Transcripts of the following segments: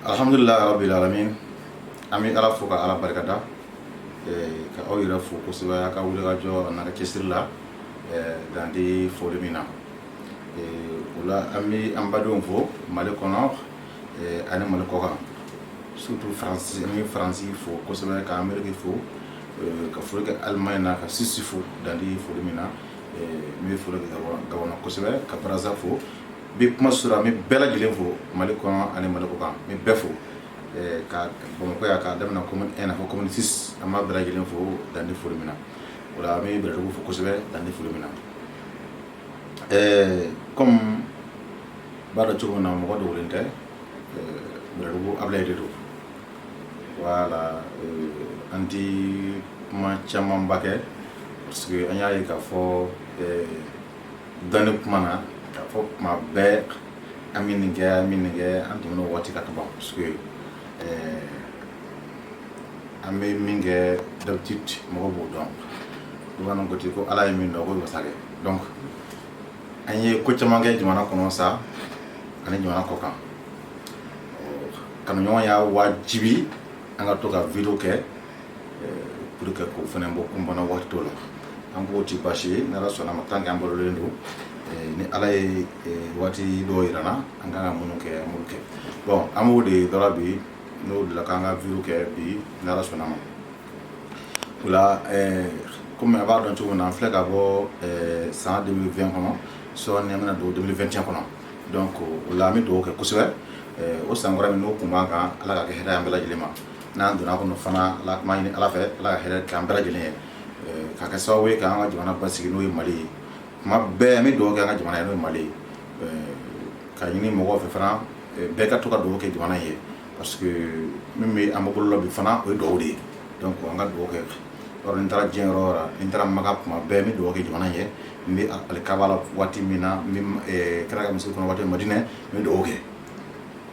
Alhamdulillah rabbil alamin. An bɛ Ala fo ka Ala barikada, ka aw yɛrɛ fo kosɛbɛ a ka wulikajɔ n'a ka cɛsiri la dan tɛ foli min na. O la, an bɛ an badenw fo Mali kɔnɔ ani Mali kɔkan, surtout Faransi. An bɛ Faransi fo kosɛbɛ, ka Amérique fo, ka foli kɛ Allemagne na, ka Suisse fo dan tɛ foli min na. N bɛ foli kɛ Gabon na kosɛbɛ, ka Brazza fo. N bɛ kuma sɔrɔ, an bɛ bɛɛ lajɛlen fo Mali kɔnɔ ani Mali kɔkan. N bɛ bɛɛ fo ka Bamakɔ yan, k'a daminɛ commune 1 na fo commune 6. An b'a bɛɛ lajɛlen fo dan tɛ foli min na. O la, an bɛ Bɛlɛdugu fo kosɛbɛ dan tɛ foli min na. Comme b'a dɔn cogo min na, mɔgɔ dogolen tɛ, Bɛlɛdugu Abilaye de don. Voilà, an ti kuma camanba kɛ parce que an y'a ye k'a fɔ dɔnni kuma na, k'a fɔ kuma bɛɛ an bɛ nin kɛ, an bɛ nin kɛ, an tɛmɛn'o waati kan ka ban, parce que an bɛ min kɛ d'habitude, mɔgɔ b'o dɔn. Bamananw ko ten ko Ala ye min dɔn, k'o ye wasa kɛ. Donc an ye ko caman kɛ jamana kɔnɔ sa ani jamana kɔ kan. Kanuɲɔgɔn y'a wajibi an ka to ka vidéo kɛ pour que k'o fana bɔ kun bana waati dɔw la. An k'o ti baasi ye, ni Ala sɔnna ma, tant que an balolen don, ni Ala ye waati dɔw yira n na, an kan ka minnu kɛ, an b'olu kɛ. Bon, an b'o de dɔra bi, n'o de la k'an ka vidéo kɛ bi, ni Ala sɔnna ma. O la, komi a b'a dɔn cogo min na, an filɛ ka bɔ san 2020 kɔnɔ, sɔɔni an bɛna don 2021 kɔnɔ. Donc o la, an bɛ dugawu kɛ kosɛbɛ. O san kura min n'o kun b'an kan, Ala ka kɛ hɛrɛ ye an bɛɛ lajɛlen ma. N'an donna kɔnɔ fana, Ala kuma ɲini Ala fɛ, Ala ka hɛrɛ kɛ an bɛɛ lajɛlen ye, ka kɛ sababu ye k'an ka jamana basigi, n'o ye Mali ye. Kuma bɛɛ an bɛ dugawu kɛ an ka jamana ye, n'o ye Mali ye, ka ɲini mɔgɔw fɛ fana, bɛɛ ka to ka dugawu kɛ jamana ye, parce que min bɛ an bolo la bi fana, o ye dugawu de ye. Donc an ka dugawu kɛ. Yɔrɔ ni n taara diɲɛ yɔrɔ o yɔrɔ, ni n taara Maka, kuma bɛɛ n bɛ dugawu kɛ jamana ye. N bɛ alikaba la waati min na, n bɛ kira ka misiri kɔnɔ waati min, Madinɛ, n bɛ dugawu kɛ.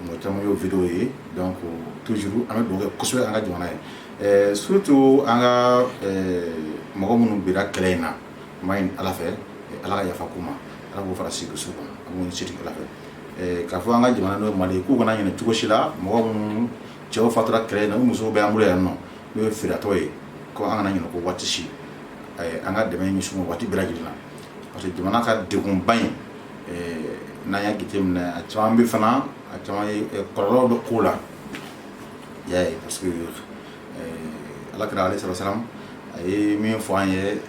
Mɔgɔ caman y'o vidéo ye. Donc toujours an bɛ dugawu kɛ kosɛbɛ an ka jamana ye, surtout an ka mɔgɔ minnu bira kɛlɛ in na. N b'a ɲini Ala fɛ, Ala ka yafa k'u ma, Ala k'u fara sigi so kan. An b'o ɲini setigi Ala fɛ, k'a fɔ an ka jamana, n'o ye Mali ye, k'u kana ɲinɛ cogo si la mɔgɔ minnu cɛw fatura kɛlɛ in na, u musow bɛ an bolo yan nɔ, n'o ye firatɔ ye, ko an kana ɲinɛ ko waati si, an ka dɛmɛ ɲɛsin u ma waati bɛɛ lajɛlen na, parce que jamana ka degunba in, n'an y'a jateminɛ, a caman bɛ fana, a caman ye kɔlɔlɔ bɛ ko la. I y'a ye, parce que Ala kira alayhi salam, a ye min fɔ an ye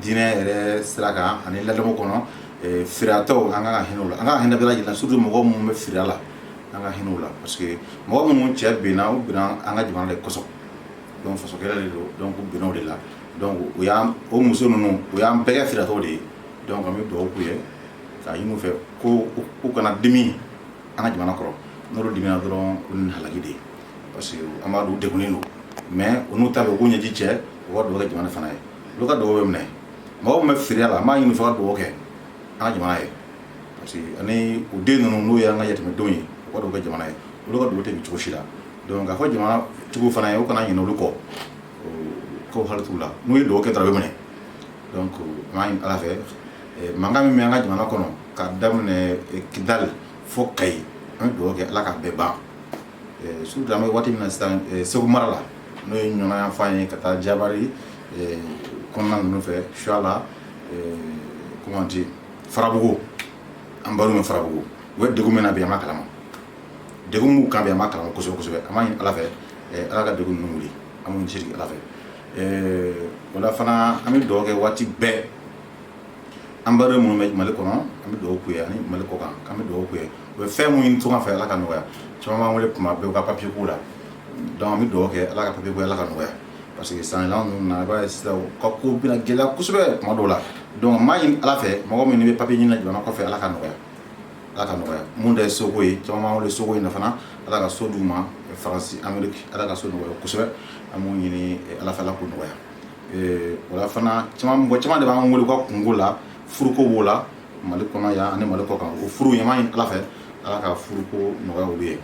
diinɛ yɛrɛ sira kan ani ladamu kɔnɔ, firatɔw, an kan ka hinɛ u la, an kan ka hinɛ bɛɛ lajɛlen, surtout mɔgɔ minnu bɛ firiya la, an ka hinɛ u la, parce que mɔgɔ minnu cɛ binna, u binna an ka jamana de kosɔn. Donc faso kɛlɛ de don, donc u binna o de la. Donc o y'an, o muso ninnu, o y'an bɛɛ kɛ firatɔw de ye. Donc an bɛ dugawu k'u ye, k'a ɲini u fɛ ko u kana dimi an ka jamana kɔrɔ. N'olu dimina dɔrɔn, o ni halaki de ye, parce que an b'a dɔn u degunnen don. Mais u n'u ta bɛ, u k'u ɲɛji cɛ, u ka dugawu kɛ jamana fana ye, olu ka dugawu bɛ minɛ. Mɔgɔ min bɛ firiya la, an b'a ɲini u fɛ ka dugawu kɛ an ka jamana ye, parce que ani u den ninnu, n'o y'an ka yatimɛdenw ye, u ka dugawu kɛ jamana ye, olu ka dugawu tɛ bin cogo si la. Donc k'a fɔ jamana tigiw fana ye, u kana ɲinɛ olu kɔ, ko hali t'u la, n'u ye dugawu kɛ dɔrɔn, a bɛ minɛ. Donc an b'a ɲini Ala fɛ, mankan min bɛ an ka jamana kɔnɔ, k'a daminɛ Kidali fo Kayi, an bɛ dugawu kɛ Ala k'a bɛɛ ban. Surtout an bɛ waati min na sisan, Segu mara la, n'o ye Ɲɔnɔ yan fan ye, ka taa Jabari kɔnɔna ninnu fɛ, Suala, comment dire, Farabugu, an balo bɛ Farabugu, u bɛ degun min na bi, an b'a kalama. Degun b'u kan bi, an b'a kalama kosɛbɛ kosɛbɛ. An b'a ɲini Ala fɛ, Ala ka degun ninnu wuli. An b'u sigi Ala fɛ. O la fana, an bɛ dugawu kɛ waati bɛɛ an baden minnu bɛ Mali kɔnɔ, an bɛ dugawu k'u ye, ani Mali kɔ kan, k'an bɛ dugawu k'u ye. U bɛ fɛn mun ɲini tunga fɛ, Ala ka nɔgɔya. Caman b'an wele kuma bɛɛ u ka papier ko la. Donc an bɛ dugawu kɛ, Ala ka papier ko, Ala ka nɔgɔya, parce que san yɛlɛma ninnu na, i b'a ye sisan, u ka ko bɛna gɛlɛya kosɛbɛ kuma dɔw la. Donc n b'a ɲini Ala fɛ, mɔgɔ min bɛ papier ɲini na jamana kɔfɛ, Ala ka nɔgɔya, Ala ka nɔgɔya. Mun de ye soko ye, caman b'an wele soko in na fana, Ala ka so d'u ma Faransi, Amérique, Ala ka so nɔgɔya kosɛbɛ. An b'o ɲini Ala fɛ, Ala k'o nɔgɔya. O la fana, caman, mɔgɔ caman de b'an wele u ka kungo la, furuko b'o la Mali kɔnɔ yan ani Mali kɔ kan. O furu, an b'a ɲini Ala fɛ, Ala ka furuko nɔgɔya olu ye.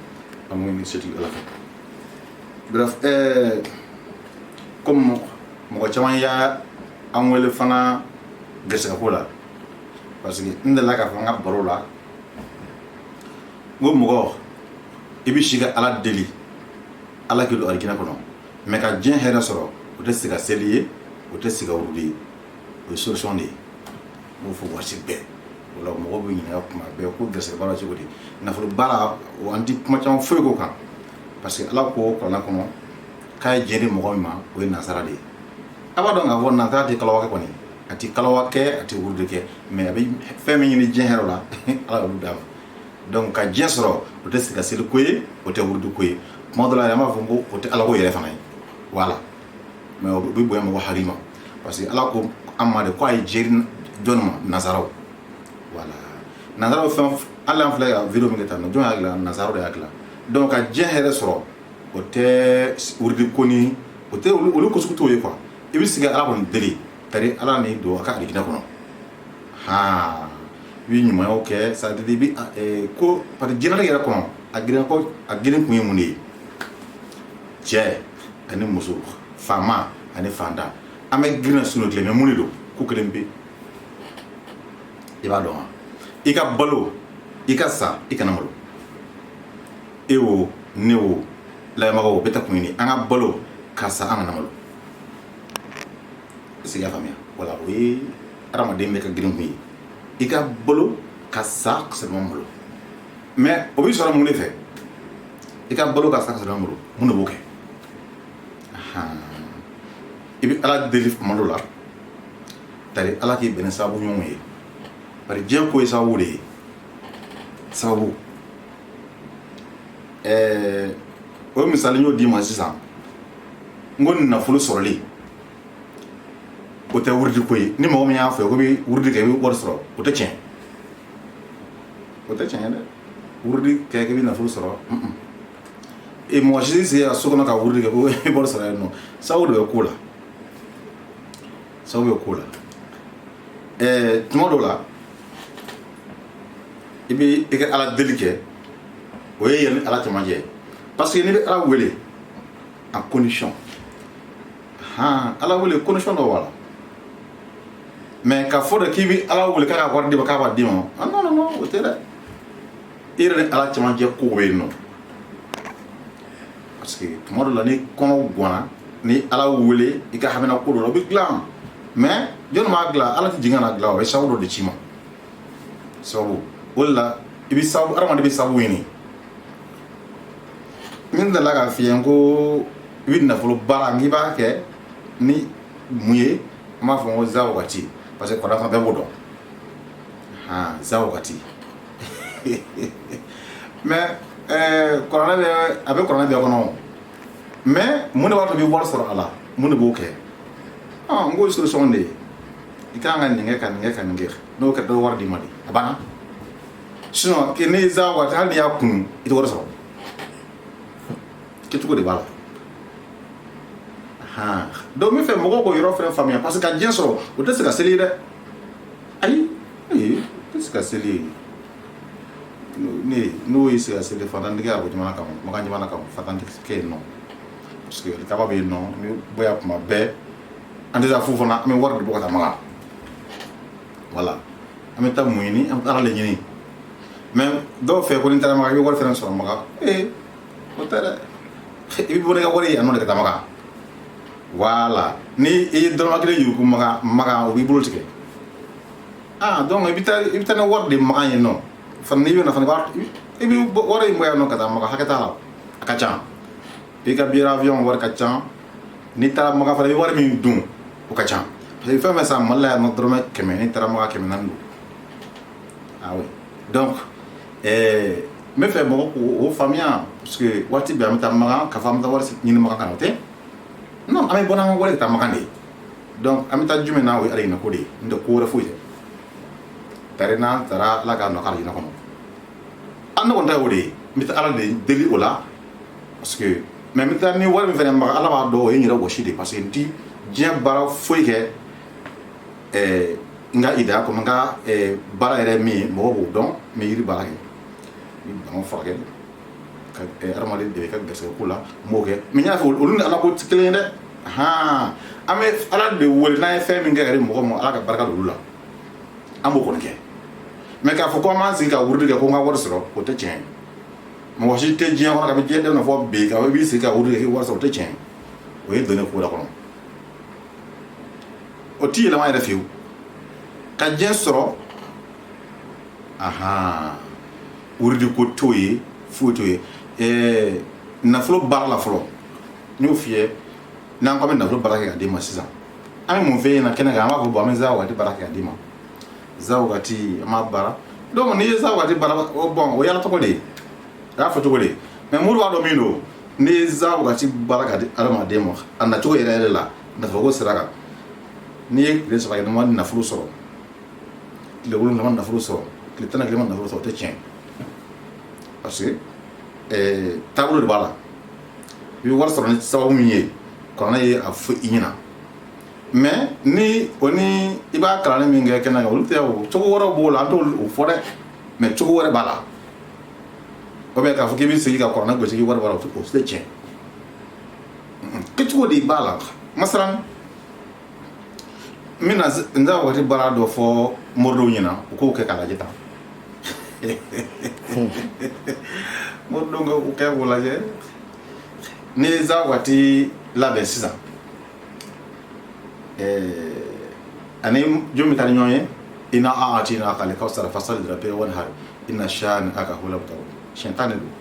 An b'o ɲini setigi Ala fɛ. Bref, comme mɔgɔ caman y'a an wele fana gɛrɛsɛgɛ la, parce que n delila k'a fɔ n ka baro la, n ko mɔgɔ, i I bɛ si ka Ala deli, Ala k'i don alijinɛ kɔnɔ, mais ka diɲɛ hɛrɛ sɔrɔ, o tɛ si ka seli ye, o tɛ si ka wurudi ye, o ye solution de ye. N b'o fɔ waati bɛɛ. O la mɔgɔw bɛ ɲininka kuma bɛɛ ko gɛrɛsɛgɛ baara cogo di, nafolo baara. O an ti kuma caman foyi k'o kan, parce que Ala ko kuranɛ kɔnɔ k'a ye diɲɛ di mɔgɔ min ma, o ye nasara de ye. A b'a dɔn k'a fɔ nasara tɛ kalawa kɛ kɔni, a tɛ kalawa kɛ, a tɛ wurudi kɛ, mais a bɛ fɛn min ɲini diɲɛ hɛrɛ la, Ala y'olu d'a ma. Donc ka diɲɛ sɔrɔ, o tɛ sigi ka seli ko ye, o tɛ wurudi ko ye. Kuma dɔ la yɛrɛ, an b'a fɔ ko o tɛ Ala ko yɛrɛ fana ye. Voilà, mais o bɛ bonya mɔgɔ hakili ma, parce que Ala ko an ma de ko a ye diɲɛ di jɔnni ma? Nasaraw. Voilà, nasaraw fɛn, hali an filɛ ka vidéo min kɛ tan nɔ, jɔn y'a dilan? Nasaraw de y'a dilan. Donc ka diɲɛ hɛrɛ sɔrɔ, o tɛ wurudi ko ni o tɛ olu ko sugu t'o ye quoi. I bɛ sigi Ala kɔni deli, c'est à dire Ala n'i don a ka alijinɛ kɔnɔ. Han, i bɛ ɲumanyaw kɛ, c'est à dire i bɛ ko, parce que diɲɛlatigɛ yɛrɛ kɔnɔ, a girin ko, a girin kun ye mun de ye? Cɛ ani muso, faama ani fantan, an bɛ girin su ni tile, mais mun de don? Ko kelen pe, i b'a dɔn wa? I ka balo, i ka sa, i kana malo. E o, ne o, layɛbagaw bɛɛ ta kun ye an ka balo ka sa, an kana malo. Est ce que i y'a faamuya? Wala, o ye adamaden bɛɛ ka girin kun ye, i ka balo ka sa ka sɔrɔ i ma malo. Mais o bɛ sɔrɔ mun de fɛ? I ka balo ka sa ka sɔrɔ i ma malo, mun de b'o kɛ? I bɛ Ala deli kuma dɔ la tari Ala k'i bɛn ni sababu ɲumanw ye, bari diɲɛ ko ye sababu de ye, sababu. O misali n y'o d'i ma sisan. N ko nafolo sɔrɔli, o tɛ wurudi ko ye. Ni mɔgɔ min y'a fɔ ko bɛ wurudi kɛ, i bɛ wari sɔrɔ, o tɛ tiɲɛ, o tɛ tiɲɛ ye dɛ. Wurudi kɛ k'i bɛ nafolo sɔrɔ, e mɔgɔ si tɛ sigi ka so kɔnɔ ka wurudi kɛ ko i bɛ wari sɔrɔ yen nɔ. Sababu de bɛ ko la, sababu bɛ ko la. Tuma dɔw la, i bɛ i ka Ala deli kɛ, o ye yɛrɛ ni Ala cɛmancɛ ye, parce que n'i bɛ Ala wele en condition, han, Ala wele condition dɔ b'a la. Mais k'a fɔ de k'i bɛ Ala wele k'a ka wari d'i ma, k'a b'a d'i ma, ah non non non, o tɛ dɛ. I yɛrɛ ni Ala cɛmancɛ ko bɛ yen nɔ, parce que tuma dɔ la, ni kɔnɔ ganna, ni Ala wele i ka hamina ko dɔ la, o bɛ dilan. Mais jɔnni b'a dilan? Ala tɛ jigin ka na dilan, o ye sababu dɔ de ci ma, sababu. O de la i bɛ sababu, hadamaden bɛ sababu ɲini. Min delila k'a f'i ye ko i bɛ nafolo baara, n'i b'a kɛ ni mun ye? An b'a fɔ ko za wagati, parce que kɔrɔ bɛɛ b'o dɔn. Han, za wagati. Mais kuranɛ bɛ, a bɛ kuranɛ bɛɛ kɔnɔ. Mais mun de b'a to i bɛ wari sɔrɔ a la? Mun de b'o kɛ? N k'o ye solution de ye. I kan ka nin kɛ, ka nin kɛ, ka nin kɛ, n'o kɛra, dɔ bɛ wari d'i ma de, a banna. Sinon ne ye za waati, hali n'i y'a kunu, i tɛ wari sɔrɔ. Kɛcogo de b'a la. Han, donc n bɛ fɛ mɔgɔw k'o yɔrɔ fɛnɛ faamuya, parce que ka diɲɛ sɔrɔ, o tɛ se ka seli ye dɛ. Ayi, ayi, o tɛ se ka seli ye. Ne n'o ye se ka seli, fantan tɛ kɛ arabu jamana kan, Makan jamana kan, fantan tɛ kɛ yen nɔ, parce que kaba bɛ yen nɔ. N bɛ bɔ yan kuma bɛɛ, an tɛ taa fu fana, an bɛ wari de bɔ ka taa Makan. Voilà, an bɛ taa mun ɲini? An bɛ taa Ala de ɲini. Mais dɔw fɛ ko ni taara Makan, i bɛ wari fɛnɛ sɔrɔ Makan. Ee, o tɛ dɛ. I bɛ bɔ n'i ka wari ye yan nɔ de ka taa Makan. Voilà, ni i ye dɔrɔmɛ kelen yuruku Makan, Makan o b'i bolo tigɛ. Ah, donc i bɛ taa ni wari de Makan yen nɔ fana. N'i bɛ na fana, i bɛ wari in bɔ yan nɔ ka taa Makan, hakɛ t'a la, a ka ca. I ka billet avion wari ka ca. N'i taara Makan fana, i bɛ wari min dun, o ka ca, parce que fɛn fɛn san Mali la yan nɔ, dɔrɔmɛ 100, n'i taara Makan, 400 don. Ah oui, donc n bɛ fɛ mɔgɔ k'o faamuya, parce que waati bɛɛ an bɛ taa Makan, k'a fɔ an bɛ taa wari ɲini Makan ka na, o tɛ. Non, an bɛ bɔ n'an ka wari ka taa Makan de. Donc an bɛ taa jumɛn na? O ye alijinɛ ko de ye, n tɛ ko wɛrɛ foyi tɛ. Tari n'an taara, Ala k'a nɔ k'a alijinɛ kɔnɔ. An ne kɔni ta ye o de ye. N bɛ taa Ala de deli o la, parce que mais n bɛ taa ni wari min fɛnɛ Makan, Ala b'a dɔn o ye n yɛrɛ wɔsi de, parce que n ti diɲɛ baara foyi kɛ. N ka idée kɔnɔ, n ka baara yɛrɛ min ye, mɔgɔw b'o dɔn. N bɛ yiri baara kɛ, n bɛ banaw furakɛ, ka hadamaden dɛmɛ i ka garisɛgɛ ko la, n b'o kɛ. Mais n y'a fɔ, olu ni Ala ko tɛ kelen ye dɛ. Han, an bɛ Ala de wele n'an ye fɛn min kɛ ka di mɔgɔ ma, Ala ka barika don olu la, an b'o kɔni kɛ. Mais k'a fɔ ko an b'an sigi ka wurudi kɛ ko n ka wari sɔrɔ, o tɛ tiɲɛ ye. Mɔgɔ si tɛ diɲɛ kɔnɔ kabi diɲɛ daminɛ fɔ bi, ka i b'i sigi ka wurudi kɛ k'i wari sɔrɔ, o tɛ tiɲɛ. O ye dɔnni ko la kɔnɔ, o ti yɛlɛma yɛrɛ fiyewu ka diɲɛ sɔrɔ. Ahan, wurudi ko t'o ye, foyi t'o ye. Nafolo baara la fɔlɔ, n y'o f'i ye, n'an ko an bɛ nafolo baara kɛ ka d'i ma sisan, an bɛ mun f'e ɲɛna kɛnɛ kan? An b'a fɔ bon, an bɛ za wagati baara kɛ ka d'i ma. Za wagati, an b'a baara. Donc n'i ye za wagati baara, o bon, o y'ala tɔgɔ de ye, a y'a fɔ cogo de ye. Mais mori b'a dɔn min don. N'i ye za wagati baara ka di adamaden ma, a nacogo yɛrɛ yɛrɛ la, nafoloko sira kan, n'i ye tile 3 kɛ, n'i ma nafolo sɔrɔ, tile 7 ma nafolo sɔrɔ, tile 11 ma nafolo sɔrɔ, o tɛ tiɲɛ, parce que taabolo de b'a la. I bɛ wari sɔrɔ ni sababu min ye, kuranɛ ye a fɔ i ɲɛna. Mais ni o ni i b'a kalanni min kɛ kɛnɛ kan, olu tɛ o. Cogo wɛrɛw b'o la, an t'o fɔ dɛ, mais cogo wɛrɛ b'a la. O bɛ k'a fɔ k'i bɛ sigi ka kuranɛ gosi k'i wari b'a la, o tɛ tiɲɛ. Kɛcogo de b'a la. Masalan, n bɛna n da waati baara dɔ fɔ moridenw ɲɛna, u k'o kɛ k'a lajɛ tan. Moridenw k'o kɛ k'o lajɛ. N'i ye za waati labɛn sisan, ani jɔn bɛ taa ni ɲɔgɔn ye? Ina a'tainaka al-kawsar fasalli li rabbika wanhar inna shani'aka huwal abtar. Siɲɛ 10 de don.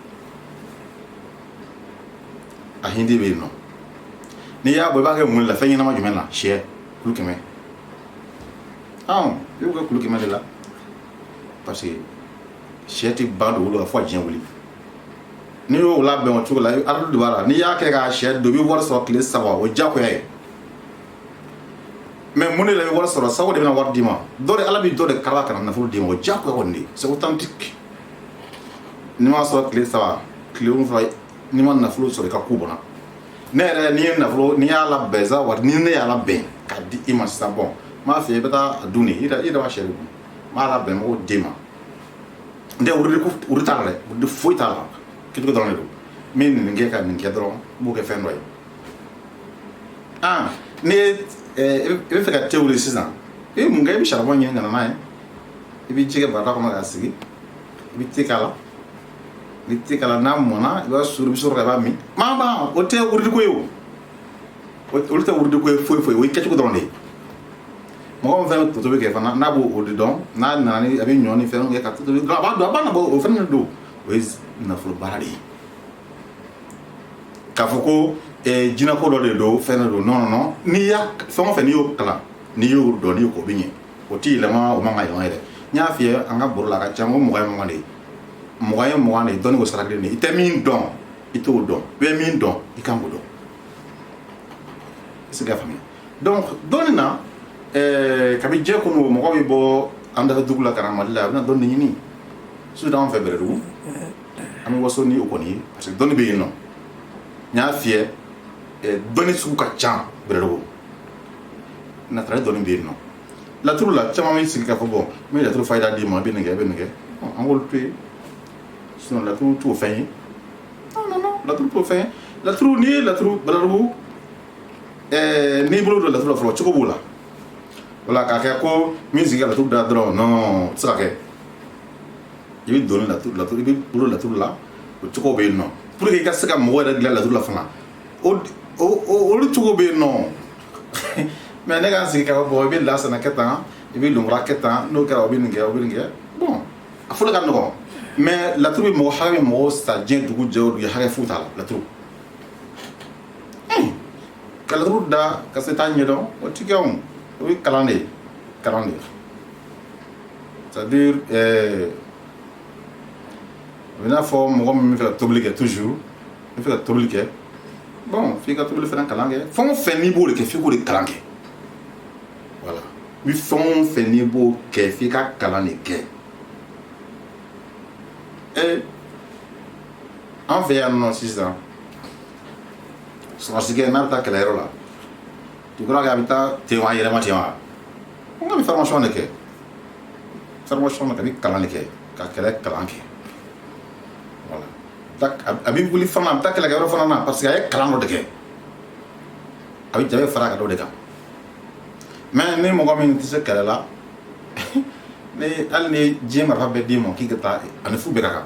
A hindi bɛ yen nɔ. N'i y'a bɔ, i b'a kɛ mun de la? Fɛn ɲɛnama jumɛn na? Sɛ kulu 100. I b'o kɛ kulu 100 de la, parce que sɛ tɛ ban dugukolo kan fo ka diɲɛ wuli. N'i y'o labɛn o cogo la, aradu de b'a la. N'i y'a kɛ k'a sɛ don, i bɛ wari sɔrɔ tile 3, o diyagoya ye. Mais mun de la i bɛ wari sɔrɔ? Sago de bɛna wari d'i ma. Dɔ de, Ala bɛ dɔ de kara ka na nafolo d'i ma, o diyagoya kɔni de, c'est authentique. N'i m'a sɔrɔ tile 3, tile 7, n'i ma nafolo sɔrɔ, i ka ko bɔnna. Ne yɛrɛ, n'i ye nafolo, n'i y'a labɛn sa wari, ni ne y'a labɛn k'a di i ma sisan, bon, n b'a f'i ye, i bɛ taa a dun de, i yɛrɛ b'a sɛ de dun. N b'a labɛn, n b'o d'i ma. N tɛ wurudi ko, wurudi t'a la dɛ, wurudi foyi t'a la, kɛcogo dɔrɔn de don. N bɛ nin kɛ ka nin kɛ dɔrɔn, n b'o kɛ fɛn dɔ ye. Ah, n'i ye i bɛ fɛ ka te wuli sisan, i bɛ mun kɛ? I bɛ charbon ɲini ka na n'a ye, i bɛ ji kɛ barada kɔnɔ k'a sigi, i bɛ te k'a la. Ni te k'a la, n'a mɔnna, i b'a suru, i bɛ sɔrɔ ka i b'a min. Maa ban, o tɛ wurudi ko ye. O, olu tɛ wurudi ko ye foyi foyi, o ye kɛcogo dɔrɔn de ye. Mɔgɔ min fɛnɛ bɛ to tobi kɛ fana, n'a b'o o de dɔn, n'a nana ni a bɛ ɲɔ ni fɛnw kɛ ka to tobi, a b'a dɔn, a b'a nabɔ, o fɛnɛ de don. O ye nafolo baara de ye. K'a fɔ ko jinɛko dɔ de don, fɛn dɔ don, non non non. N'i y'a fɛn o fɛn, n'i y'o kalan, n'i y'o dɔn, n'i y'o kɛ, o bɛ ɲɛ. O tɛ yɛlɛma, o man ka yɛlɛma yɛrɛ. N y'a f'i ye an ka baro la, a ka ca ko 20 ye 20 de ye, 20 ye 20 de ye. Dɔnni ko sira kelen de ye. I tɛ min dɔn, i t'o dɔn. I bɛ min dɔn, i kan k'o dɔn. I se k'a faamuya? Donc dɔnni na, kabi diɲɛ kɔnɔ, mɔgɔ bɛ bɔ an dafɛ dugu la ka na Mali la, a bɛna dɔnni ɲini, surtout anw fɛ Bɛrɛdugu. An bɛ waso ni o kɔni ye, parce que dɔnni bɛ yen nɔ. N y'a f'i ye, dɔnni sugu ka ca Bɛrɛdugu. Naturel dɔnni bɛ yen nɔ. Laturu la, caman bɛ sigi k'a fɔ bon, n bɛ laturu fayida d'i ma, i bɛ nin kɛ, i bɛ nin kɛ. An k'olu to yen, sinon laturu t'o fɛn ye. Non non non, laturu t'o fɛn ye. Laturu, n'i ye laturu Bɛrɛdugu, n'i bolo don laturu la fɔlɔ, cogo b'o la. Wala k'a kɛ ko min sigi ka laturu da dɔrɔn, non, o tɛ se ka kɛ. I bɛ don ni laturu, i bɛ bolo laturu la, o cogo bɛ yen nɔ, pour que i ka se ka mɔgɔ yɛrɛ dilan laturu la fana, o olu cogo bɛ yen nɔ. Mais ne ka n sigi k'a fɔ bon, i bɛ lasana kɛ tan, i bɛ lunkura kɛ tan, n'o kɛra, o bɛ nin kɛ, o bɛ nin kɛ, bon, a fɔli ka nɔgɔn. Mais laturu bɛ mɔgɔ hakɛ bɛ mɔgɔ sa diɲɛ dugu jɛ o dugu, hakɛ foyi t'a la. Laturu, ka laturu da ka se t'a ɲɛdɔn, o ti kɛ. O ye kalan de ye, kalan de ye. C'est à dire, o bɛ n'a fɔ mɔgɔ min bɛ fɛ ka tobili kɛ toujours, i bɛ fɛ ka tobili kɛ, bon, f'i ka tobili fana kalan kɛ. Fɛn o fɛn n'i b'o de kɛ, f'i k'o de kalan kɛ. Voilà, i bɛ fɛn o fɛn n'i b'o kɛ, f'i ka kalan de kɛ. An fɛ yan nɔ sisan, sɔrɔsikɛ n'a bɛ taa kɛlɛyɔrɔ la, tu crois que a bɛ taa ten wa, a yɛrɛ ma ten wa? N ka bɛ formation de kɛ, formation de kɛ, a bɛ kalan de kɛ, ka kɛlɛ kalan kɛ. Voilà, a bɛ wuli fana, a bɛ taa kɛlɛkɛyɔrɔ fana na, parce que a ye kalan dɔ de kɛ, a bɛ jabe fara ka dɔ de kan. Mais ni mɔgɔ min tɛ se kɛlɛ la, ni hali ni diɲɛ marifa bɛɛ d'i ma k'i ka taa, ani fu bɛɛ ka kan.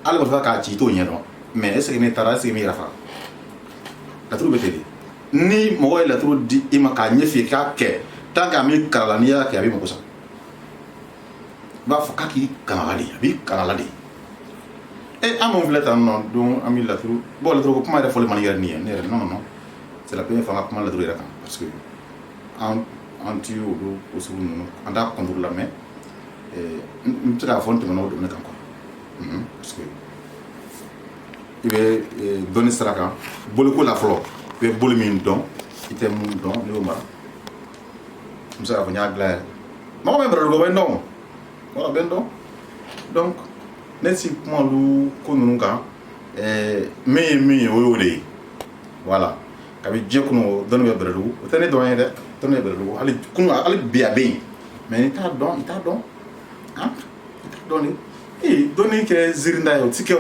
Hali ma k'a ci, i t'o ɲɛdɔn. Mais est ce que n'i taara, est ce que m'i yɛrɛ faga? Laturu bɛ ten de. Ni mɔgɔ ye laturu di i ma k'a ɲɛ f'i ye k'a kɛ, tant que a m'i kala la, n'i y'a kɛ, a b'i mako sa. I b'a fɔ k'a k'i kala de, a b'i kala la de. E, an mun filɛ tan nɔ don, an bɛ laturu bon, laturu ko kuma yɛrɛ fɔli man di yɛrɛ nin ye ne yɛrɛ. Non, non, non, c'est la première fois an ka kuma laturu yɛrɛ kan, parce que an ti olu ko sugu ninnu, an t'a contre la. Mais n bɛ se k'a fɔ n tɛmɛna o domaine kan quoi, parce que i bɛ dɔnni sira kan, boliko la fɔlɔ, i bɛ boli min dɔn, i tɛ mun dɔn, n'i y'o mara, n bɛ se k'a fɔ n y'a dilan yɛrɛ. Mɔgɔ min bɛrɛ bɛ n dɔn, wala bɛ n dɔn. Donc ne si kuma olu ko ninnu kan, min ye min ye, o y'o de ye. Voilà, kabi diɲɛ kɔnɔ, dɔnni bɛ Bɛrɛdugu, o tɛ ne dɔrɔn ye dɛ. Dɔnni bɛ Bɛrɛdugu hali kunun, hali bi a bɛ yen. Mais n'i t'a dɔn, i t'a dɔn, han, i t'a dɔn de. Ee, dɔnni kɛ ziirinda ye, o ti kɛ,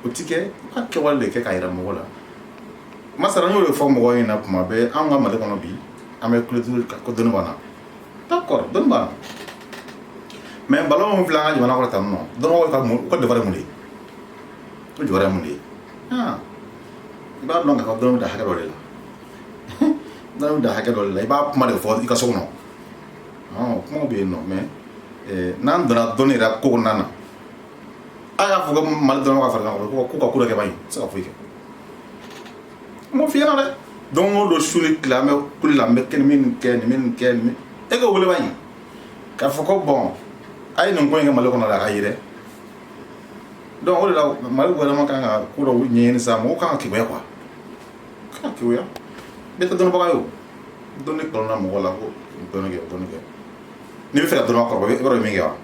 o ti kɛ. I b'a kɛwale de kɛ k'a yira mɔgɔ la. Masala, n y'o de fɔ mɔgɔw ɲɛna kuma bɛɛ. Anw ka Mali kɔnɔ bi, an bɛ kulotu ko dɔnni b'an na. D'accord, dɔnni b'an na, mais ballon min filɛ an ka jamana kɔnɔ tan nɔ, dɔnnibagaw ka mun, u ka devoir ye mun de ye? O jɔyɔrɔ ye mun de ye? Ah, i b'a dɔn k'a fɔ dɔnni bɛ dan hakɛ dɔ de la, dɔnni bɛ dan hakɛ dɔ de la. I b'a kuma de fɔ i ka so kɔnɔ, kumaw bɛ yen nɔ. Mais n'an donna dɔnni yɛrɛ ko kɔnɔna na, a y'a fɔ ko Mali dɔrɔn ka fara ɲɔgɔn kan k'u ka ko dɔ kɛ ban ye, tɛ se ka foyi kɛ. N m'o f'i ɲɛna dɛ. Don o don, su ni tile, an bɛ kuli la, an bɛ kɛ nin kɛ nin min kɛ nin, e ka wele ban ye k'a fɔ ko bon, a ye nin ko in kɛ Mali kɔnɔ dɛ, a ka ye dɛ. Donc o de la, Mali gouvernement kan ka ko dɔw ɲɛɲini sa. Mɔgɔw kan ka keguya quoi, kan ka keguya. Bɛɛ tɛ dɔnnibaga ye o. Dɔnni kɔnɔna mɔgɔ la ko dɔnni kɛ, dɔnni kɛ. N'i bɛ fɛ ka dɔnniba kɔrɔ, i b'a dɔn min kɛ wa?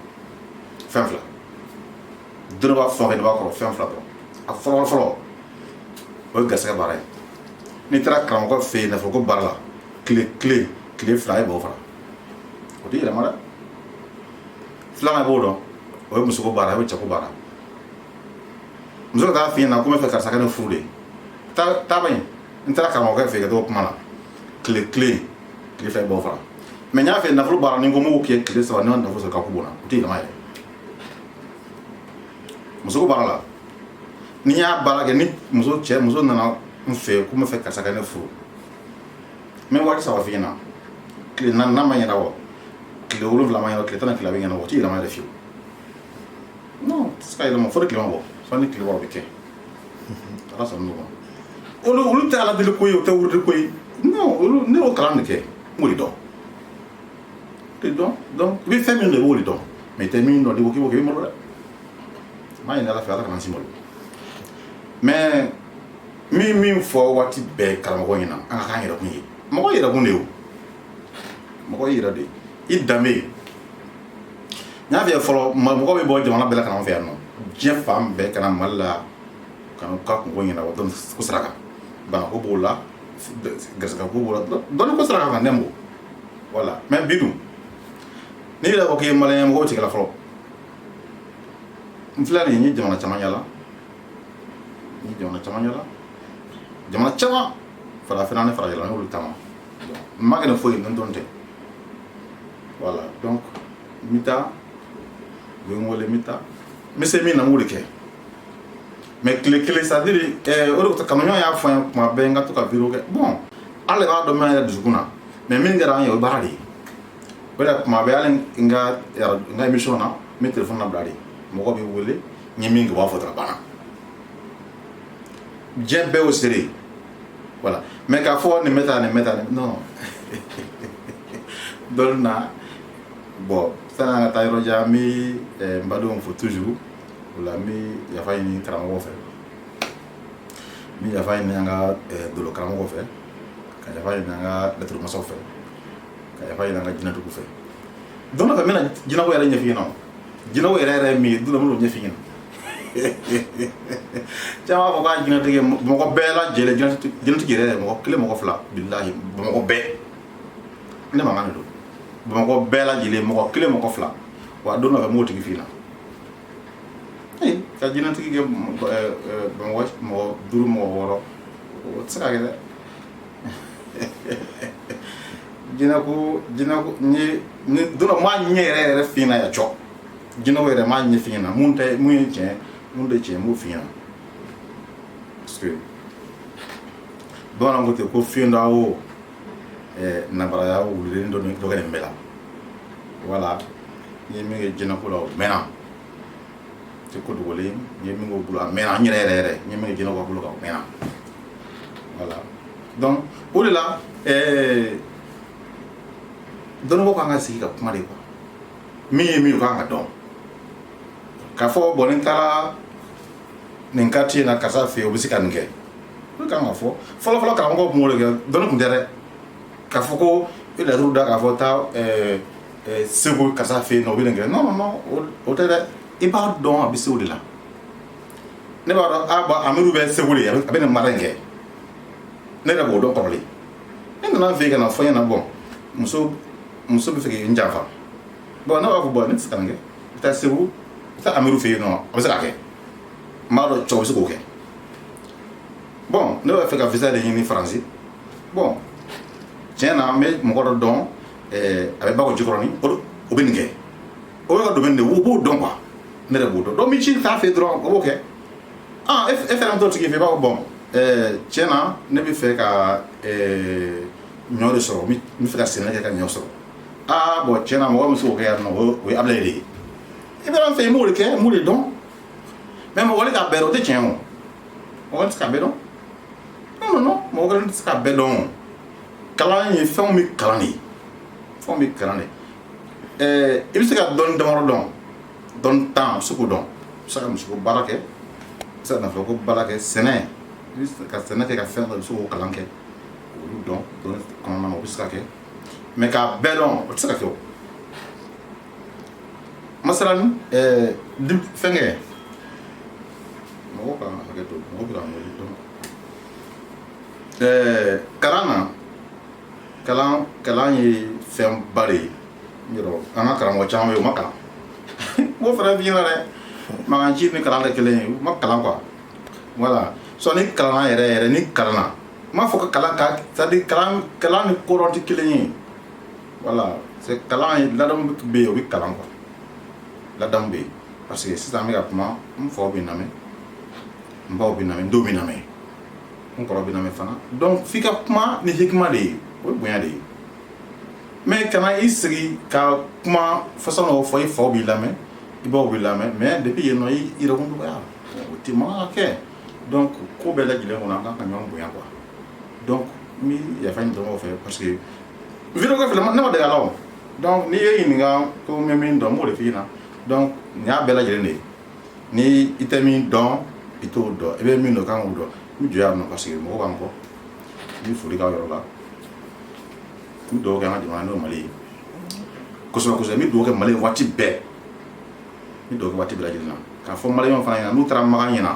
Fɛn fila. Dɔnniba fɛn o fɛn, b'a kɔrɔ fɛn fila dɔrɔn. A fɔlɔ fɔlɔ, o ye garisɛgɛ baara ye. N'i taara karamɔgɔ fɛ yen nafolo ko baara la, tile kelen, tile 2, a ye bɔ fara, o tɛ yɛlɛma dɛ. Filanan, i b'o dɔn, o ye musoko baara, o ye cɛko baara. Muso ka taa f'i ɲɛna ko n bɛ fɛ karisa ka ne furu de, taa taa ba in, n taara karamɔgɔkɛ fɛ yen ka t'o kuma la, tile kelen, tile 2, i b'o fara. Mais n y'a fɛ nafolo baara, ni ko n b'o kɛ tile 3, ni ma nafolo sɔrɔ, ka ko bɔnna, o tɛ yɛlɛma yɛrɛ. Musoko baara la, ni n y'a baara kɛ, ni muso cɛ muso nana n fɛ ko n bɛ fɛ karisa ka ne furu, n bɛ waati 3 f'i ɲɛna. Tile 4 n'a ma ɲɛnabɔ, tile 7 ma ɲɛnabɔ, tile 11 bɛ ɲɛnabɔ, o tɛ yɛlɛma yɛrɛ fiyewu. Non, tɛ se ka yɛlɛma fo ni tile ma bɔ. Fo ni tile bɔ, o bɛ kɛ. Ala sɔnna n'o ma. Olu tɛ ala deli ko ye, o tɛ wurudi ko ye. Non, olu, ne y'o kalan de kɛ, n b'o de dɔn, de dɔn. Donc i bɛ fɛn min dɔn, i b'o de dɔn. Mais i tɛ min dɔn, n'i ko k'i b'o kɛ, i bɛ malo dɛ. N b'a ɲini Ala fɛ, Ala kana n si malo. Mais min fɔ waati bɛɛ karamɔgɔ ɲɛna, an ka k'an yɛrɛkun ye. Mɔgɔ yɛrɛkun de ye o, mɔgɔ yɛrɛ de i danbe. N y'a f'i ye fɔlɔ, mɔgɔ bɛ bɔ jamana bɛɛ la ka na an fɛ yan nɔ, diɲɛ fan bɛɛ, ka na Mali la ka na u ka kunko ɲɛnabɔ dɔnni ko sira kan. Banako b'o la, garisɛgɛ ko b'o la, dɔnni ko sira kan, ne m'o voilà. Mais bi dun, n'i yɛrɛ ko k'i ye malien ye, mɔgɔw tigɛ la fɔlɔ. N filɛ nin ye, n ye jamana caman yala, n ye jamana caman yala, jamana caman, farafinna ni farajɛla, n y'olu taama. N ma kɛ ni foyi ye ni dɔnni tɛ. Voilà, donc n bɛ taa, u bɛ n wele, n bɛ taa, n bɛ se min na, n b'o de kɛ. Mais tile kelen, c'est à dire o de kanuɲɔgɔn y'a fɔ n ye kuma bɛɛ, n ka to ka vidéo kɛ. Bon, ala de b'a dɔn min yɛrɛ dusukun na, mais min kɛra an ye, o ye baara de ye. O de la, kuma bɛɛ, hali n ka émission na, n bɛ téléphone labila de, mɔgɔ bɛ wele, n ye min kɛ, u b'a fɔ dɔrɔn, a banna, diɲɛ bɛɛ y'o seere ye. Voilà, mais k'a fɔ nin bɛ taa, nin bɛ taa, non, dɔnni na. Bon, sani an ka taa yɔrɔ jan, n bɛ n badenw fo toujours. O la, n bɛ yafa ɲini karamɔgɔw fɛ, n bɛ yafa ɲini an ka dolo karamɔgɔw fɛ, ka yafa ɲini an ka laturu fɛ, ka yafa ɲini an ka jinɛtigiw fɛ. Don dɔ fɛ, n bɛna jinɛko yɛrɛ ɲɛf'i ɲɛna. Jinɛko yɛrɛ yɛrɛ ye min ye, don dɔ n bɛn'o ɲɛf'i ɲɛna. Caman b'a fɔ k'a jinɛtigi, mɔgɔ bɛɛ lajɛlen, jinɛtigi yɛrɛ, mɔgɔ kelen, mɔgɔ fila, bilahi, Bamakɔ bɛɛ, ne mankan de don. Bamakɔ bɛɛ lajɛlen, mɔgɔ kelen, mɔgɔ fila. Wa don dɔ fɛ, n b'o tigi f'i ɲɛna. Ee, ka jinɛtigi kɛ Bamakɔ mɔgɔ duuru, mɔgɔ wɔɔrɔ, o tɛ se ka kɛ dɛ. Jinɛko, jinɛko, n ye ni don dɔ, n b'a ɲɛ yɛrɛ yɛrɛ f'i ɲɛna yan cɔ. Jinɛko yɛrɛ, n b'a ɲɛ f'i ɲɛna. Mun tɛ, mun ye tiɲɛ. Mun de tiɲɛ, n b'o f'i ɲɛna, parce que bamananw ko ten ko fiyentɔ o nabaraya wululen dɔ dɔ kɛ nin bɛɛ la. Voilà, n ye min kɛ jinɛko la, o mɛnna, tɛ ko dogolen. N ye min k'o bolo, a mɛnna. N yɛrɛ yɛrɛ yɛrɛ, n ye min kɛ jinɛko bolo kan, o mɛnna. Voilà, donc o de la dɔnnibagaw kan ka sigi ka kuma de quoi. Min ye min ye, o kan ka dɔn k'a fɔ. Bon, ni n taara nin quartier na, karisa fɛ yen, o bɛ se ka nin kɛ, o kan ka fɔ. Fɔlɔ fɔlɔ, karamɔgɔw tun b'o de kɛ. Dɔnni tun tɛ dɛ k'a fɔ ko i laturu da k'a fɔ taa Segu, karisa fɛ yen nɔ, o bɛ nin kɛ. Non, non, non, o tɛ dɛ. I b'a dɔn, a bɛ se o de la. Ne b'a dɔn, a bon, Amiru bɛ Segu de, a bɛ nin mara in kɛ. Ne yɛrɛ b'o dɔn kɔrɔlen. Ne nana n fɛ yen ka na fɔ n ɲɛna, bon, muso bɛ fɛ k'i n janfa. Bon, ne b'a fɔ, bon, ne tɛ se ka nin kɛ. I bɛ taa Segu, i bɛ taa Amiru fɛ yen nɔ, a bɛ se k'a kɛ. N b'a dɔn cɛw bɛ se k'o kɛ. Bon, ne b'a fɛ ka visa de ɲini Faransi. Bon, tiɲɛ na, n bɛ mɔgɔ dɔ dɔn, a bɛ Bako Jikɔrɔni, o bɛ nin kɛ, o ye ka domaine de ye, o b'o dɔn quoi. Ne yɛrɛ b'o dɔn. Donc n bɛ ci k'a fɛ dɔrɔn, o b'o kɛ. Ah, e fɛnɛ bɛ t'o tigi fɛ, i b'a fɔ, bon, tiɲɛ na, ne bɛ fɛ ka ɲɔ de sɔrɔ, n bɛ fɛ ka sɛnɛ kɛ ka ɲɔ sɔrɔ. Ah bon, tiɲɛ na, mɔgɔ min bɛ se k'o kɛ yan nɔ, o ye Abilaye de ye. I bɛ an fɛ yen, n b'o de kɛ, n b'o de dɔn. Mais mɔgɔ k'a bɛɛ dɔn, o tɛ tiɲɛ. O mɔgɔ tɛ se k'a bɛɛ dɔn. Non, non, non, mɔgɔ kelen tɛ se k'a bɛɛ dɔn. O kalan ye fɛnw bɛ kalan de, fɛnw bɛ kalan de. I bɛ se ka dɔnni damadɔ dɔn, dɔnni tan, a bɛ se k'o dɔn. I bɛ se ka misiko baara kɛ, i bɛ se ka nafoloko baara kɛ, sɛnɛ, i bɛ se ka sɛnɛ kɛ ka fɛn dɔ, i bɛ se k'o kalan kɛ, olu dɔn dɔnni kɔnɔna na, o bɛ se ka kɛ. Mais k'a bɛɛ dɔn, o tɛ se ka kɛ. O masalan, fɛnkɛ, mɔgɔw ka hakɛ to, mɔgɔ bɛ ka n wele. Donc kalan na, kalan ye fɛnba de ye. N yɛrɛ, an ka karamɔgɔ caman bɛ yen, u ma kalan. N b'o fana f'i ɲɛna dɛ, mankan ci ni kalan tɛ kelen ye. U ma kalan quoi. Voilà, soit ni kalanna yɛrɛ yɛrɛ, ni kalanna, n m'a fɔ ko kalan ka, c'est à dire kalan ni kodɔn tɛ kelen ye. Voilà, c'est kalan ye, ladamu bɛ yen, o bɛ kalan quoi. Ladamu bɛ yen, parce que sisan an bɛ ka kuma, n faw bɛ lamɛn, n baw bɛ lamɛn, n denw bɛ lamɛn, n kɔrɔ bɛ lamɛn fana. Donc f'i ka kuma ni hikima de ye, o ye bonya de ye. Mais kana i sigi ka kuma façon dɔw fɔ, i faw b'i lamɛn, i baw b'i lamɛn, mais depuis yen nɔ, i yɛrɛkun dɔgɔya, o tɛ man ka kɛ. Donc ko bɛɛ lajɛlen kɔnɔ, an kan ka ɲɔgɔn bonya quoi. Donc n bɛ yafa ɲini dɔgɔw fɛ, parce que vidéo ko filɛ, ne ma dege a la. O donc n'i ye ɲininka ko n bɛ min dɔn, n b'o de f'i ɲɛna. Donc nin y'a bɛɛ lajɛlen de ye. Ni i tɛ min dɔn, i t'o dɔn. I bɛ min dɔn, kan k'o dɔn. N bɛ jɔ yan nɔ, parce que mɔgɔw b'an kɔ. N bɛ foli k'aw yɔrɔ la. N bɛ dugawu kɛ an ka jamana, n'o ye Mali ye, kosɛbɛ kosɛbɛ. N bɛ dugawu kɛ Mali ye waati bɛɛ, n bɛ dugawu kɛ waati bɛɛ lajɛlen na. K'a fɔ maliyɛnw fana ɲɛna, n'u taara Makan ɲɛna,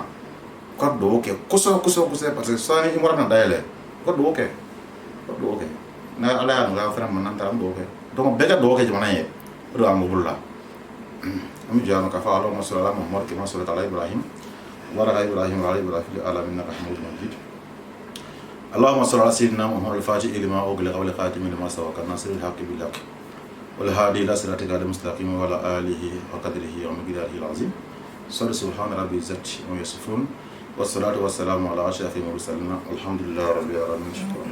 u ka dugawu kɛ kosɛbɛ kosɛbɛ kosɛbɛ, parce que sɔɔni Umura bɛna dayɛlɛ. U ka dugawu kɛ, u ka dugawu kɛ. N'a Ala y'a nɔgɔya fana ma, n'an taara, an bɛ dugawu kɛ. Donc bɛɛ ka dugawu kɛ jamana ye, o de b'an bolo la. An bɛ jɔ yan nɔ k'a fɔ اللهم صل على محمد كما صليت على إبراهيم وبارك على إبراهيم وعلى إبراهيم في العالمين إنك حميد مجيد. اللهم صل على سيدنا محمد الفاتح لما أغلق والخاتم لما سبق الناصر الحق بالحق والهادي إلى صراطك المستقيم وعلى آله وقدره ومقداره العظيم. صل سبحان رب العزة عما يصفون، والصلاة والسلام على أشرف المرسلين، والحمد لله رب العالمين. شكرا.